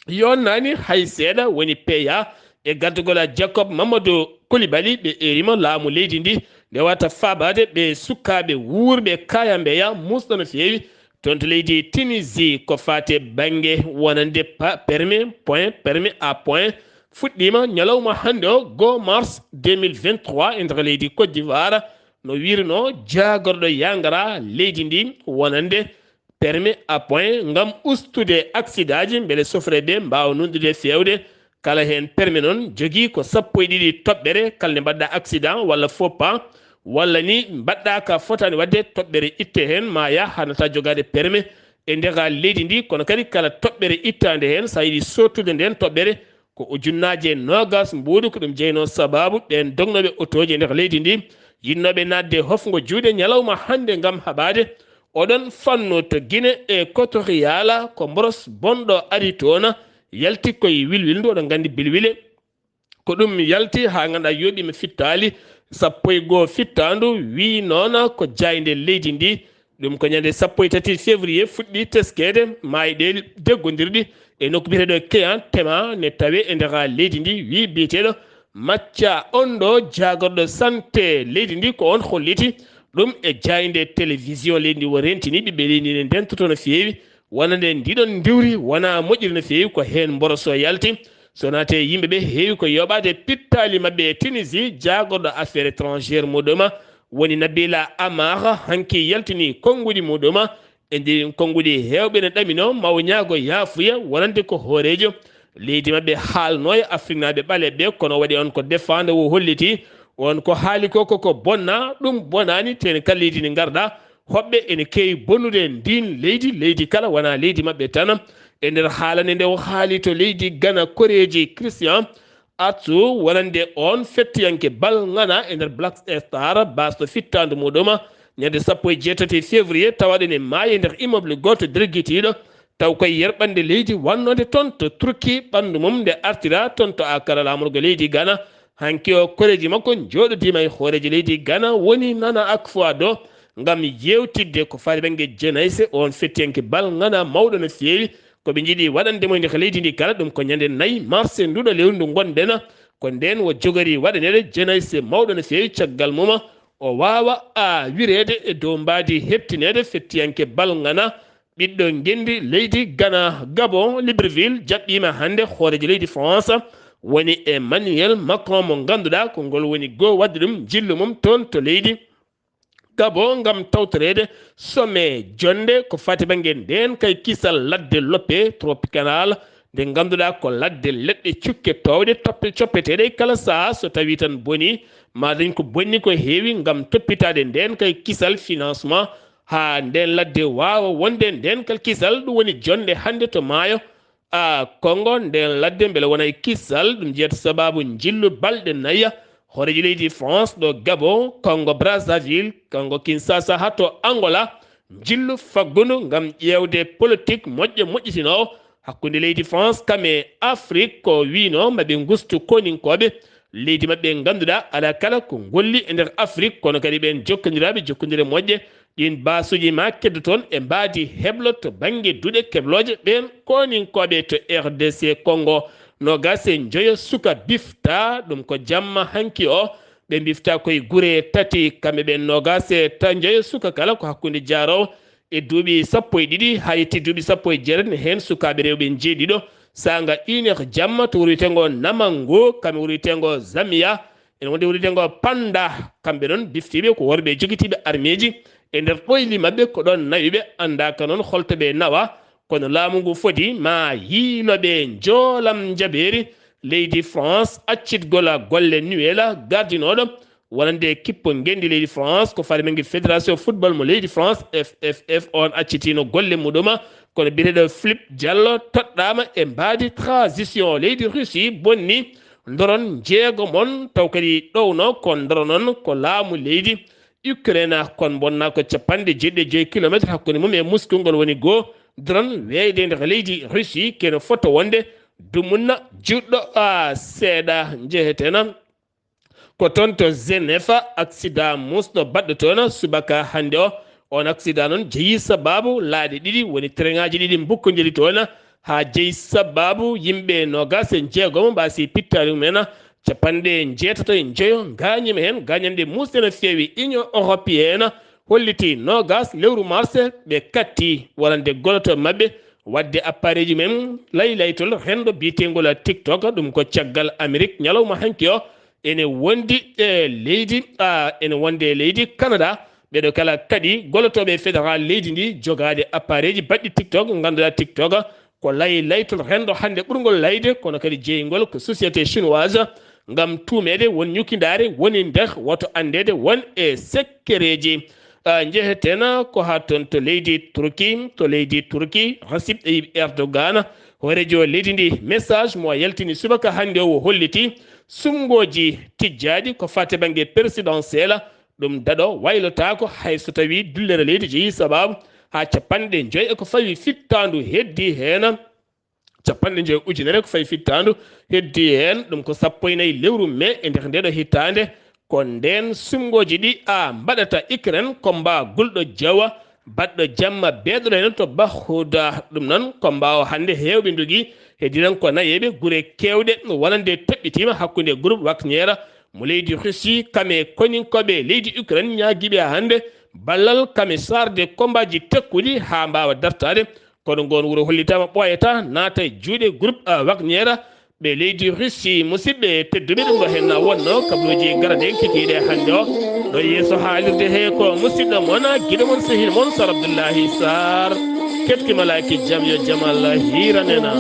Yonnaani hay seeɗa, woni P A e gardagol a Jacob Mamadou Coulibaly ɓe eeriima laamu leydi ndi nde wata faabaade ɓe sukaaɓe wuurɓe kaya mbeya muusɗo no feewi. Toon to leydi Tunisie ko faate bannge wonande pa- permis point, permis à point fuɗɗiima ñalawma hannde o, goo mars deux mille vingt-trois, e nder leydi Côte d'Ivoire, no wiirnoo jaagorɗo yangara leydi ndi wonande permis à point ngam ustude aksidaaji mbele sofreeɓe mbaawa nunɗude feewde. Kala heen permis noon jogii ko sappo e ɗiɗi toɓɓere kala nde mbaɗɗa accident walla faux pas, walla ni mbaɗɗa ka fotaani waɗde, toɓɓere itte heen, ma yah hanata jogaade permis e nder leydi ndi. Kono kadi kala toɓɓere ittaande heen, so a yiɗi sottude ndeen toɓɓere, ko ujunnaaje noogas mbuuɗu. Ko ɗum jeynoo sabaabu ɓeen dognooɓe otooji e nder leydi ndi, yiɗnooɓe naatde hofngo juuɗe ñalawma hannde ngam haɓaade oɗon fannu to Guinée Équatoriale. Ko mboros bonɗo ari toon, yalti koye wilwilndu, oɗon nganndi bilwile. Ko ɗum yalti haa ngannduɗaa yooɓiima fittaali sappo e goo fittaandu, wii noon ko jaaynde leydi ndi. Ɗum ko ñande sappo e tati février fuɗɗi teskeede maayɗeeli deggondirɗi e nokku biyeteeɗo Keyan Tema ne tawee e nder leydi ndi, wii biyeteeɗo Macca Ondo, jaagorɗo santé leydi ndi, ko oon holliti ɗum e jaaynde télévision leydi ndi. O rentini ɓiɓɓe leydi ndi ne ndentoto no feewi wonande ndiɗon ndiwri wonaa moƴƴiri no feewi, ko heen mboroso yalti. So naate yimɓe ɓe heewi ko yoɓaade pittaali maɓɓe e Tunisie, jaagorɗo affaire étrangère muɗuma woni Nabila Amara, hanki yaltini konnguɗi muɗuma. E nder konnguɗi, heewɓe ne ɗaminoo ma o ñaago yaafuya wonande ko hooreejo leydi maɓɓe haalnoo e Afriknaaɓe ɓaleeɓe ɓe, kono waɗi on ko defaande o holliti. On ko haali ko, koko bonna, ɗum bonaani, teni kala leydi ndi ngarɗa, hoɓɓe ene keewi bonnude ndiin leydi, leydi kala wonaa leydi maɓɓe tan. E nder haalande nde o haali to leydi Ghana, koreeji Christian Atsu wonande on fettiyanke bal ngana e nder Black Star, baasɗo fittaandu muɗuma ñande sappo e jeetati février, tawaɗo ene maayi e nder immeuble gooto dergitiiɗo, taw koye yerɓannde leydi wannode toon to Turki, ɓanndu mum nde artira toon to Akara laamorgo leydi Ghana. Hanki o, koreeji makko njooɗodiima e hooreejo leydi Ghana woni Nana Akufo-Addo ngam yeewtidde ko faati bannge jeunesse, on fettiyanke bal ngana mawɗo no feewi. Ko ɓe njiɗi waɗande mo e nder leydi ndi kala, ɗum ko ñande nayi mars e nduɗo lewru ndu ngonɗen. Ko ndeen o jogori waɗaneede jeunesse mawɗo no feewi, caggal mum o waawa a wireede e dow mbaadi heɓtineede fettiyanke bal ngana ɓiɗɗo ngenndi leydi Ghana. Gabon, Libreville jaɓɓiima hannde hooreejo leydi France woni Emmanuel Macron mo ngannduɗaa ko ngol woni goo waɗde ɗum njillu mum toon to leydi Gabon ngam tawtoreede sommet jonnde ko faati bannge ndeen kay kisal ladde loppe tropical, nde ngannduɗaa ko ladde leɗɗe cukke toowɗe toppe coppeteeɗe kala sahaa, so tawii tan bonii ma dañ ko bonni ko heewi ngam toppitaade ndeen kay kisal financement haa ndeen ladde waawa wonde ndeen kal kisal. Ɗum woni jonnde hannde to maayo a Kongo, ndeen ladde mbele wona e kisal, ɗum jeyata sabaabu njillu balɗe nayi hooreejo leydi France ɗo Gabon, Kongo Brazzaville, Kongo Kinshasa haa to Angola, njillu faggundu ngam ƴeewde politik moƴƴo moƴƴitinoowo hakkunde leydi France kam e Afrik, ko wiino maɓe ngustu koninkooɓe leydi maɓɓe ngannduɗaa alaa kala ko ngolli e nder Afrik, kono kadi ɓeen jokkondiraaɓe jokkondire moƴƴe. Ɗiin baasuuji ma keddoton e mbaadi heblo to bannge duɗe keblooje ɓeen koninkooɓe to R D C Congo. Noogaas e njoyo suka bifta, ɗum ko jamma hanki o. Ɓe mbifta koye gure tati, kamɓe ɓeen noogaas e ta-, njoyo suka kala ko hakkunde jaaroowo e duuɓi sappo e ɗiɗi haa yetti duuɓi sappo e jeetati, ne heen sukaaɓe rewɓe njeeɗiɗo. Saanga une heure jamma to wuro wiyeteengo Namango, kamɓe wuro wiyeteengo Zambia, ene wondi wuro wiyeteengo Panda. Kamɓe noon biftiiɓe ko worɓe jogitiiɓe armeeji. E nder ɗoyli maɓɓe ko ɗoon nawi ɓe, anndaaka noon holto ɓe nawa. Kono laamu ngu fodi ma yiilo ɓe njoolam njabeeri leydi France accitgol golle Nuwela gardinooɗo wonande kippo ngenndi leydi France, ko faati bannge Fédération Football mo leydi France, F F F, on accitiino golle muɗuma. Kono biyeteeɗo Philippe Diallo toɗɗaama e mbaadi transition leydi Russie bonni ndoron njeego mon, taw kadi ɗowno ko ndoronon ko laamu leydi Ukraine, kon bonna ko capanɗe jeeɗiɗi e joyi kilometre hakkunde mum e Moscou ngol woni goo. Drone weeyde nder leydi Russie kene foto wonde dumunna juɗɗo a seeɗa. Njehetena ko toon to Genève, accident musɗo baɗɗo toon subaka hannde o. On accident noon jeyi sababu laaɗe ɗiɗi, woni train ŋaaji ɗiɗi mbukkodiri toon, haa jeyi sababu yimɓe noogaas e jeegomo mbaasi pittaali mumen. Capanɗe jeetato e njoyo ngaañiima heen, ngaañanɗe muusɗe no feewi. Union européenne hollitii noogaas lewru mars ɓe katti wonande golotooɓe maɓɓe waɗde appareeji mum laylaytol renndo biyeteengol TikTok. Ɗum ko caggal Amerik ñalawma hanki o ene wondi e leydi, a, ene wonde e leydi Canada. Ɓeɗo kala kadi golotooɓe fédéral leydi ndi jogaade appareeji baɗɗi TikTok, ngannduɗaa TikTok ko laylaytol renndo hannde ɓurngol layde, kono kadi jeyngol ko société chinoise ngam tuumeede won ñukindaare woni nder woto anndeede won e sekkereeji. A, njeheten ko haa toon to leydi Turki. To leydi Turki, Recep Tayyip Erdogan, hooreejo leydi ndi, message mo yaltini subaka hannde o, o holliti suɓngooji tijjaaɗi ko faati bannge présidentiel. Ɗum daɗo waylotaako hay so tawii dullere leydi jeyi sababu haa capanɗe njoy e ko fawi fittaandu heddi heen. Capanɗe njoy ujunere ko fawi fittaandu heddi heen. Ɗum ko sappo e nayi lewru mee e nder ndeeɗo hitaande. Ko ndeen suɓngooji ɗi a mbaɗata Ukraine, combat gulɗo jawa baɗɗo jamma beeɗoɗo heen to Bakhmut. Ɗum noon, combat o hannde heewɓe ndogii. Heddi tan ko nayeeɓe gure keewɗe wonande toɓɓitiima hakkunde groupe Wagner mo leydi Russie, kam e koninkooɓe leydi Ukraine ñaagiiɓe hannde ballal kam e charge de combat ji tekkuɗi haa mbaawa dartaade. Kono ngoon wuro hollitaama ɓooyata naata e juuɗe groupe, a, Wagner ɓe leydi Russie. Musidɓe tedduɓe, ɗum ɗo heen na wonno kabaruuji garaɗe kikiiɗe hannde o ɗo yeeso haalirde he ko musidɗo mon, giɗo mon, sehil mon, Sar Abdullahi Sar. Keɓti malaaki jam yo jam Allah hiiranena.